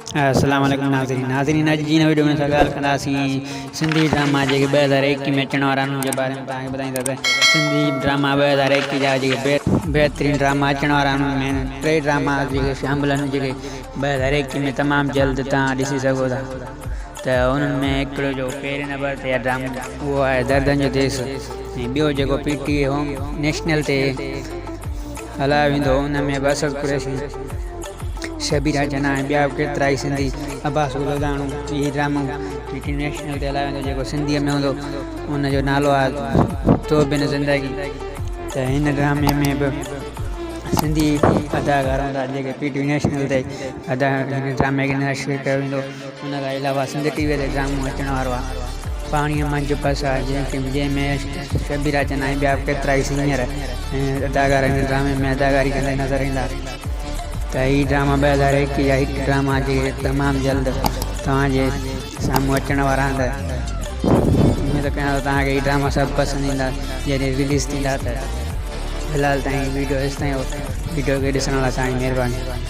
السلام عليڪم ناظرين ناظرين اڄ جي هن وڊيو ۾ اسان ڳالهه ڪنداسين سنڌي ڊراما جيڪي 2021 ۾ اچڻ وارا آهن ان جي باري ۾ توهان کي ٻڌائيندا ته سنڌي ڊراما 2021 جا جيڪي بهترين ڊراما اچڻ وارا آهن ان ۾ ٽي ڊراما جيڪي شامل آهن جيڪي 2021 ۾ تمام جلد توهان ڏسي سگهو ٿا ته انهن ۾ هڪڙو جو پهرين نمبر تي آهي ڊرامو اهو آهي دردن جو ديس ۽ ٻيو جيڪو پي ٽي هوم نيشنل تي هلايو ويندو هو، ان ۾ به اسد قريشي، شبيره چنا ۽ ٻيا به ڪيترائي سنڌي عباس گلوداڻو هي ڊرامو پي ٽي نيشنل تي هلايو ويندو جيڪو سنڌيء ۾ هوندو ان جو نالو آهي تو بن زندگي ته هن ڊرامي ۾ به سنڌي اداڪار هوندا جيڪي پي ٽي نيشنل تي ادا هن ڊرامي کي نشر ڪيو ويندو ان کان علاوه سنڌ ٽي وي تي ڊرامو اچڻ وارو آهي پاڻيء منجهه پساهه جنهن ۾ شبيرا چنا ۽ ٻيا به ڪيترائي سينئر اداڪار هن ڊرامي ۾ اداڪاري ڪندي نظر ايندا ته هي ڊراما 2021 جا هڪ ڊراما جيڪي تمام جلد توهان جي سامهون اچڻ وارا آهن ته اميد ڪيان ٿو توهان کي هي ڊراما سڀ پسند ايندا جڏهن رليز ٿيندا ته في الحال تائين ويڊيو هيستائين ويڊيو کي ڏسڻ لاء توهان جي مهرباني.